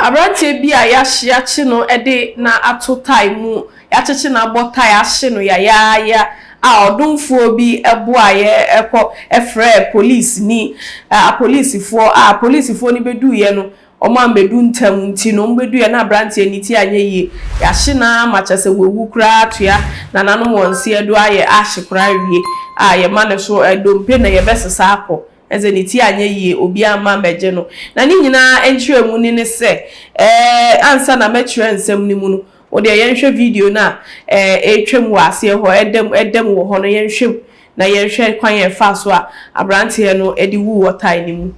Aberanteɛ bi a yɛahye akye no de no ato tae mu, yɛakyekye no abɔ tae ahye no yayaaya a ɔdomfoɔ bi boaeɛ kɔ frɛɛ polisini, apolisifoɔ a apolisifoɔ no bɛduiɛ no, wɔammɛdu ntɛm nti no, wɔbɛduiɛ na aberanteɛ no ti anyɛ yie. Yɛahye no ara ma kyerɛ sɛ wawu koraa atoa nananom wɔn nseɛ do ayɛ ahye koraa awie a yɛma no so dompe na yɛbɛsesa akɔ. Ɛsɛ ne ti anyɛ yie, obiara mma mmɛgye no. Na ne nyinaa nkyerɛmu no ne sɛ, ɛɛ, ansa na mɛkyerɛ nsɛm no mu no, wo deɛ yɛnhwɛ video no a ɛɛ, ɛretwam wɔ aseɛ hɔ, ɛda mu, ɛda mu wɔ hɔ no, yɛnhwɛ mu na yɛnhwɛ kwan a ɛfaa so a aberanteɛ no de wuu wɔ tae no mu.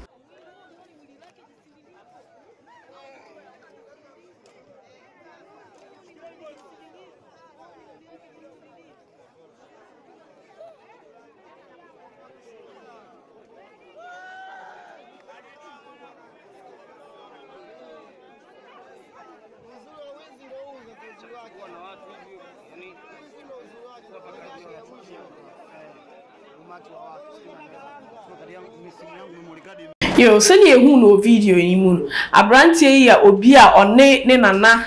Yo, sɛnea yɛhuu no wɔ video yi mu no, aberanteɛ yi yɛ obi a ɔne ne nana na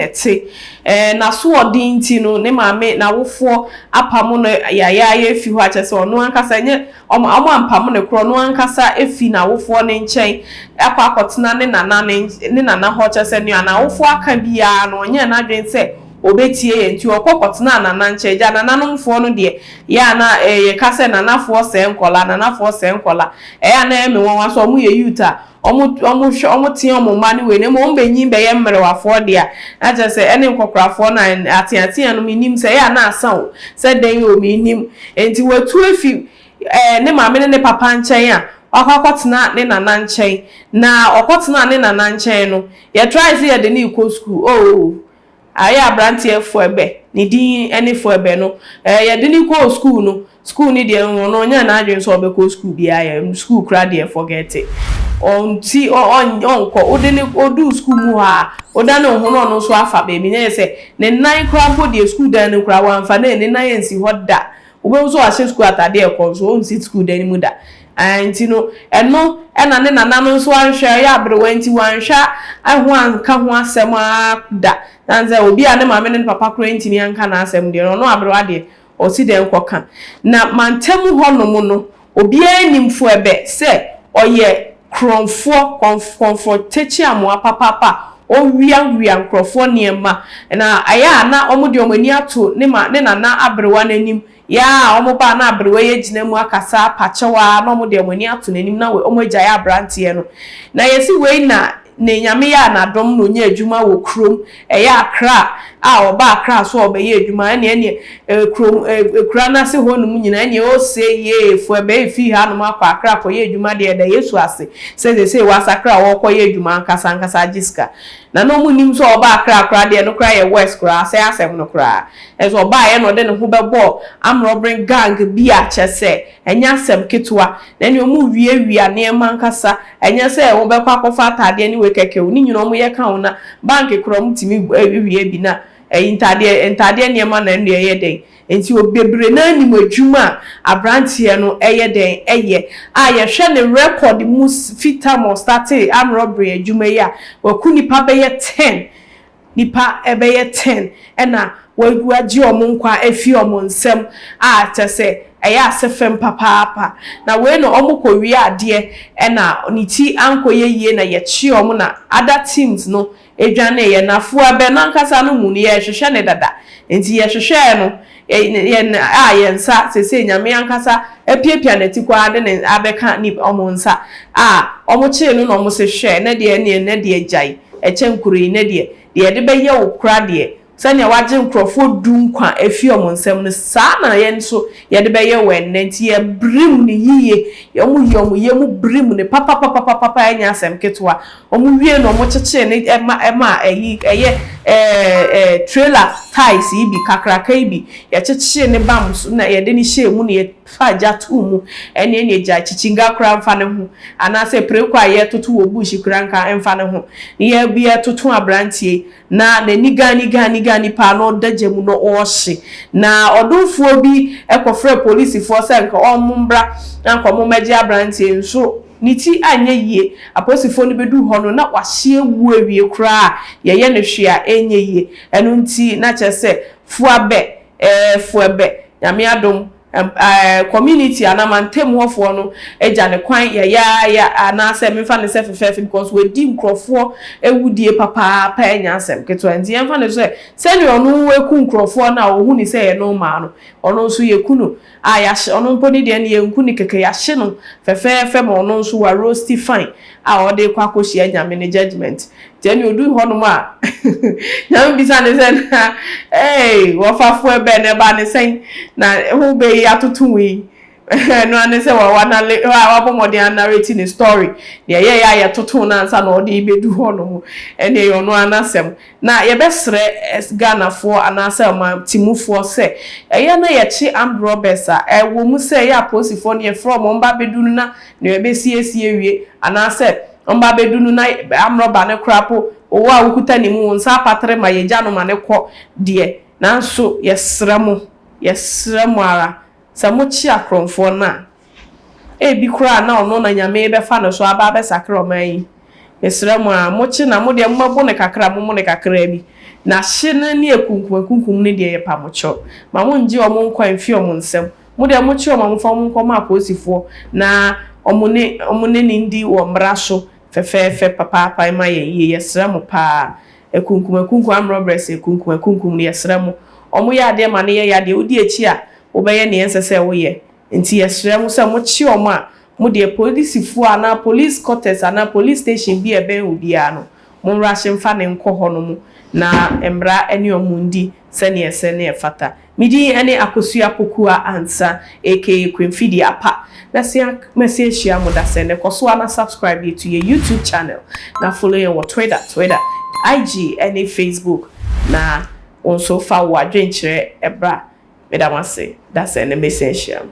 ɛte. Ɛɛ, n'asoɔden nti no, ne maame, n'awofoɔ apamo no yayaaya afi hɔ a kyerɛ sɛ ɔno ankasa ɛnyɛ wɔn wɔampamo no korɔ, ɔno ankasa afi n'awofoɔ no nkyɛn akɔ akɔtena ne nana ne ne nana hɔ kyerɛ sɛ nea n'awofoɔ aka biara no ɔnyɛɛ n'adwene sɛ ɔbɛtie yɛ nti ɔkɔ kɔtenaa nana nkyɛn. Agya nananomfoɔ no deɛ, yɛ a na yɛka sɛ nanafoɔ sɛe nkwadaa, nanafoɔ sɛe nkwadaa. Ɛyɛ a na ɛyɛ me nwanwa sɛ wɔyɛ youth a Wɔn wɔn hwɛ wɔn tea wɔn mma no wei na mmom wɔn bɛnyin bɛyɛ mmerewafoɔ deɛ a, na kyerɛ sɛ ɛne nkɔkorafoɔ no a ateatea no mennim sɛ ɛyɛ a na asa o, sɛ dɛn o mennim. Enti watu afi ɛɛ ne maame ne ne papa nkyɛn a wakɔ akɔtena ne nana nkyɛn. Na ɔkɔtenaa ne nana nkyɛn no, yɛtrae sɛ yɛde no rekɔ sukuu oo, Ayɛ abranteɛ Foɛbɛ, ne din ne Foɛbɛ no, ɛɛ yɛde no kɔɔ sukuu no, sukuu no deɛ ɔno ɔnyɛɛ n'adwene sɛ ɔbɛkɔ sukuu biara yɛ, sukuu koraa deɛ forget it. Ɔnti ɔnkɔ, wode no ɔduu sukuu mu hɔ a, wodane wo ho na ɔno nso afa baabi, na ɛyɛ sɛ ne nan koraa mpo deɛ sukuu dan no koraa wamfa ne ne nan ansi hɔ da. Wobɛhu sɛ wahyɛ sukuu ataadeɛ rekɔ nso ɔnsi sukuu dan no mu da. Ɛɛ nti no, ɛno na ne nana no nso anhwɛ, ɔyɛ aberewa nti wanhwɛ ho anka ho asɛm ara da. Ɛsiane sɛ obi a ne maame ne ne papa koraa ntumi anka n'asɛm deɛ, ɔno aberewa deɛ, ɔsi dɛn kɔka. Na mantam hɔnom no, obiara nnim Foɛbɛ sɛ ɔyɛ korɔmfoɔ, kɔmfoɔ takyiamoa papaapa a ɔwiawia nkurɔfoɔ nneɛma. Na ɛyɛ a na wɔde wɔn ani ato ne ma ne nana aberewa no anim Yɛ a wɔba a na aberewa yi agyina mu akasa apa kyɛw ara na wɔde wɔn ani ato n'anim na wɔagyae aberanteɛ no. Na yɛse wei na ne Nyame yɛ a n'adom na ɔnya adwuma wɔ kurom, ɛyɛ Accra a ɔba Accra so a ɔbɛyɛ adwuma ɛneɛ ɛneɛ kurom akura no ase hɔ nom nyinaa ɛneɛ ose yee fo ɛbɛyɛ fii ha nom akɔ Accra akɔyɛ adwuma deɛ ɛda Yesu ase sɛ seesei wasakra a ɔrekɔyɛ adwuma ankasa ankasa agye sika. Na na wɔn nnim sɛ ɔba Accra koraa deɛ ɛno koraa yɛ worse koraa asɛe asɛm no koraa. Nso ɔbaeɛ na ɔde ne ho bɛbɔɔ amrɔbren gang bi a kyerɛ sɛ ɛnyɛ asɛm ketewa. Na ɛneɛ wɔn wiawia nneɛma ankasa. Ɛnyɛ sɛ wɔbɛkɔ akɔfa ataadeɛ ne wei kɛkɛ o, ne nyinaa wɔyɛ ka ho na bank koraa wɔtumi wia bi na ɛyi ntaadeɛ ntaadeɛ nneɛma na ɛnneɛ ɛyɛ dɛn. Nti bebree no ara nim adwuma a abranteɛ no yɛ dɛn yɛ a yɛhwɛ ne record mu fi tam ɔstartee amrɔbren adwuma yi a waku nnipa bɛyɛ ten Nnipa bɛyɛ ten na wɔagye wɔn nkwa afi wɔn nsam a kyerɛ sɛ ɛyɛ ase fam papaapa. Na wei no wɔkɔwie adeɛ na ne ti ankɔyɛ yie na yɛkyee wɔn na other teams no dwaneeɛ. Na Fuabɛ no ankasa no mu no yɛrehwehwɛ no dada nti yɛhwehwɛɛ no yɛn a yɛn nsa seesei Nyame ankasa apiapia n'atikɔ ara de ne abɛka nip wɔn nsa a wɔkyee no na wɔse hwɛ nɛ deɛ ɛneɛ nɛ deɛ gyae. Ɛkyɛn kuro yi, nnɛ deɛ, deɛ yɛde bɛyɛ wo koraa deɛ, sɛdeɛ woagye nkurɔfoɔ du nkwa afiri wɔn nsam no, saa na yɛn nso yɛde bɛyɛ wo ɛnnɛ. Nti yɛbirim no yiye. Wɔyi wɔn yam birim no papapapapapa, ɛnyɛ asɛm ketewa. Wɔwie no, wɔkyekyee no ma ɛmaa ayi, ɛyɛ ɛɛ ɛɛ trailer tyres yi bi kakraka yi bi yɛkyekyere ne bam so na yɛde ne hyɛɛ mu na yɛfa gya too mu. Ɛne ɛne gya kyikyinga koraa mfa ne ho, anaasɛ preko a yɛtoto wɔ bush koraa nka mfa ne ho. Ne yɛbi yɛtoto aberanteɛ na n'ani gani gani gani paa na ɔda gya mu na ɔrehye, na ɔdomfoɔ bi ɛkɔfrɛ polisifoɔ sɛ nka ɔmo mbra na nka ɔmo mmɛgye aberanteɛ, nso ne ti anyɛ yie. Apolisifoɔ no bɛdu hɔ no na wahye ewu awie koraa, yɛyɛ no hwee a ɛnyɛ yie. Ɛno nti na kyerɛ sɛ fuabɛ fuɛbɛ Nyame adom, community anaa mantam hɔfoɔ no agya ne kwan yɛyaaya, anaasɛ memfa ne sɛ fɛfɛɛfɛ, because wadi nkurɔfoɔ awudie papaapa, anya asɛm ketewa. Nti yɛmfa ne sɛ sɛnea ɔno eku nkurɔfoɔ no a ɔhu ne sɛ ɛyɛ normal no, ɔno nso yɛku no a yɛahye ɔno mpo ne deɛ no, yɛnku ne kɛkɛ, yɛahye no fɛfɛɛfɛ ma ɔno nso wa roast fine a ɔde kɔ akɔhyia Nyame ne judgement. Nti ɛne odu hɔnom a, Nyame bisa ne sɛ, na ee wɔfafoɔ ɛbɛn na ɛba ne sɛn na ho bɛyi atoto yi? Ɛno ane sɛ wanale wabɔ mmɔden anarrate ne story deɛ ɛyɛ yɛ a yɛtoto no ansa na ɔde bɛdu hɔnom. Ɛne ɛyɛ ɔno anasɛm. Na yɛbɛsrɛ Ghanafoɔ anaasɛ ɔmantimufoɔ sɛ ɛyɛ na yɛkye armed robbers a, ɛwɔ mu sɛ ɛyɛ apolisifoɔ no yɛfrɛ ɔmo ɔmba bɛdu no na nea yɛbɛsiesie wie, anaasɛ ɔmba bɛdu no na armed robber no koraa po owó a wokuta ne mu wɔn nsa apatere ma yɛgya no ma ne kɔ deɛ. Nanso yɛsrɛ mo, yɛsrɛ mo ara sɛ mokye akorɔmfoɔ no a, ebi koraa na ɔno na Nyame bɛfa no so aba abɛsakra ɔman yi. Mesrɛ mo a, mokye na mo deɛ momɛbo ne kakra, momo ne kakra bi na hye no ne ekunkum ekunkum no deɛ, yɛpa mo kyɛw ma mo ngye ɔmo nkwa mfi ɔmo nsam. Mo deɛ mokye ɔmo a, mofa ɔmo nkɔma apolisifoɔ na ɔmo ne ne ndi wɔ mmara so fɛfɛɛfɛ papaapa ma yɛn yie. Yɛsrɛ mo paa, ekunkum ekunkum armed robbers, ekunkum ekunkum no, yɛsrɛ mo. Ɔmo yɛ adeɛ ma ne yɛ yɛ adeɛ wodi akyi a, wobɛyɛ nea ɛnsɛ sɛ woyɛ. Nti yɛsrɛ mo sɛ mokye ɔmo a, mo deɛ polisifoɔ anaa police quarters anaa police station bi a ɛbɛn obiara no, mo nwura mfa ne nkɔ hɔ nom na mmara ne ɔmo ndi sɛnea ɛsɛ ne ɛfata. Medin ne Akosua Pokua Ansa, aka Kwemfidi Apa. Mɛsi ahyia mo da sɛ ne kɔ so a na subscribe yɛ to yɛ YouTube channel na follow yɛn wɔ Twitter, IG ne Facebook, na wɔn nso fa wɔ adwenkyerɛ ɛbra. Meda mo ase da sɛ ne mɛsi ahyia mo.